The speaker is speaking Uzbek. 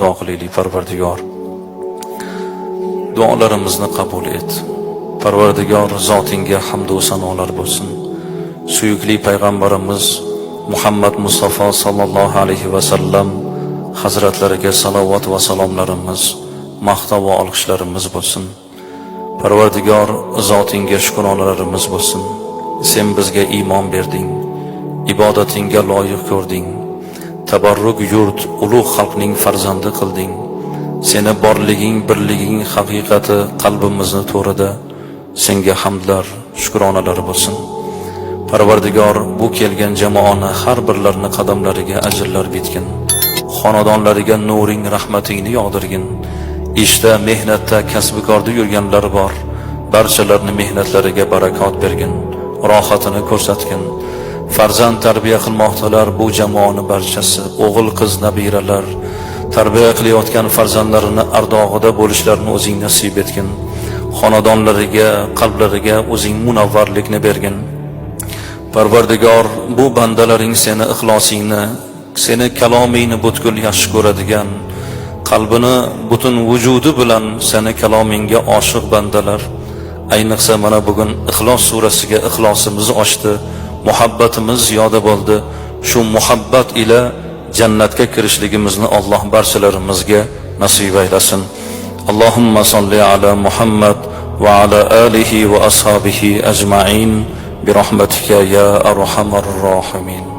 Duo qilaylik. Parvardigor, duolarimizni qabul et. Parvardigor, zotingga hamdu sanolar bo'lsin. Suyukli payg'ambarimiz Muhammad Mustafa sallallohu alayhi va sallam hazratlariga salovat va salomlarimiz, maqtov va olqishlarimiz bo'lsin. Parvardigor, zotingga shukronalarimiz bo'lsin. Sen bizga iymon berding, ibodatingga loyiq ko'rding. Tabarruk yurt, ulug' xalqning farzandi qilding. Seni borliging, birliging haqiqati qalbimizni to'rida. Senga hamdlar, shukronalar bo'lsin. Parvardigor, bu kelgan jamoani har birlarini qadamlariga ajrlar bitgin. Xonadonlariga nuring, rahmatingni yog'dirgin. Ishda, mehnatda, kasbikorda yurganlar bor. Barchalarini mehnatlariga barakot bergin. Rohatini ko'rsatgin. Farzand tarbiya qilmoqdalar bu jamoani barchasi, o'g'il, qiz, nabiralar tarbiya qilayotgan farzandlarini ardog'ida bo'lishlarini o'zing nasib etgin. Xonadonlariga, qalblariga o'zing munavvarlikni bergin. Parvardigor, bu bandalaring seni ixlosingni, seni kalomingni butkul yaxshi ko'radigan, qalbini butun vujudi bilan seni kalomingga oshiq bandalar. Ayniqsa mana bugun Ixlos surasiga ixlosimiz oshdi, muhabbatimiz ziyoda bo'ldi. Shu muhabbat ila jannatga kirishligimizni Alloh barchalarimizga nasib aylasin. Allohumma solli ala Muhammad va ala alihi va ashabihi ajma'in bi rahmatika ya arhamar rohimin.